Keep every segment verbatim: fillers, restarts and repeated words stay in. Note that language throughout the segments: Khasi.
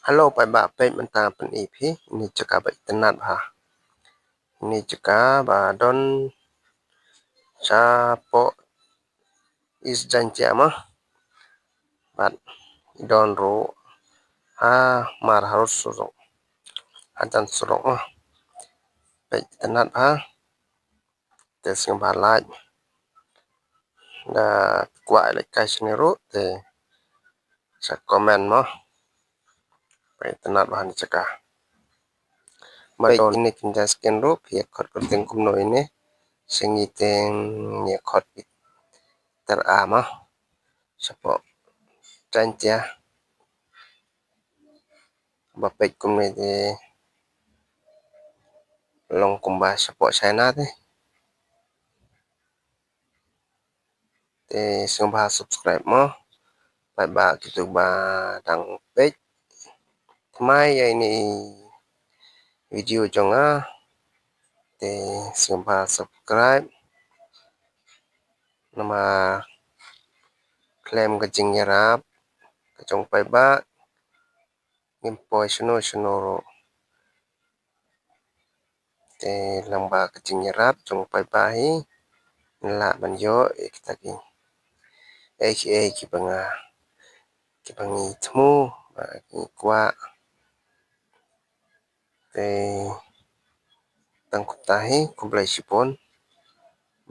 Hello paidbah, peit mynta pyni phi ine i jaka ba itynnad bha. Ine i jaka ba don shapoh East Jaintia mo. Bad i don ruh ha mar harud surok, hajan surok mo. Peit itynnad bha. Te sngewbha like. Da kwah leit kai shane ruh te sa comment mo. Peit itynnad bha ine i jaka. Ba ine i kynja skin ruh phi ïa khot kyrteng kumno ine. Sngewteng ïa khot ki ter a mo. Shapoh Jaintia. Ba peit kumne te long kumba shapoh China te. Te sngewbha subscribe mo. Paidbah kito ba dang peit thymmai ïa ine i video jong nga. Te sngewbha subscribe. Namar khlem ka jingïarap ka jong paidbah ngim poi shano shano ruh. Te lyngba ka jingïarap jong paidbah hi ngi lah ban ïoh ïa kita ki ei ki ei kiba nga, kiba ngi thmu, ba ngi kwah. Te tang kumta hi, khublei shibun.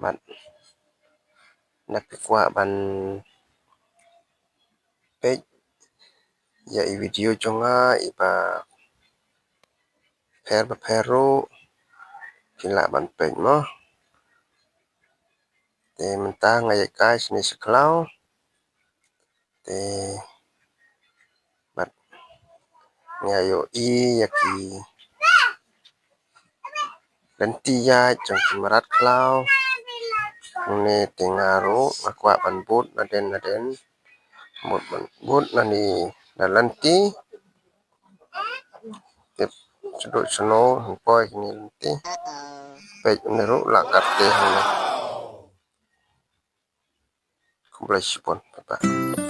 Bad lada phi kwah ban peit ïa i video jong nga iba pher ba pher ruh phi lah ban peit mo. Te mynta nga ïaid kai shane sha khlaw. Te bad nga ïohi ïa ki lynti ïaid jong ki mrad khlaw. Hangne te nga ruh nga kwah ban bud naden naden. Bud ban bud nani na lynti. Tip sdut sno hynpoi kine lynti. Peit une ruh la karte hangne. Khublei shibun. Bye bye.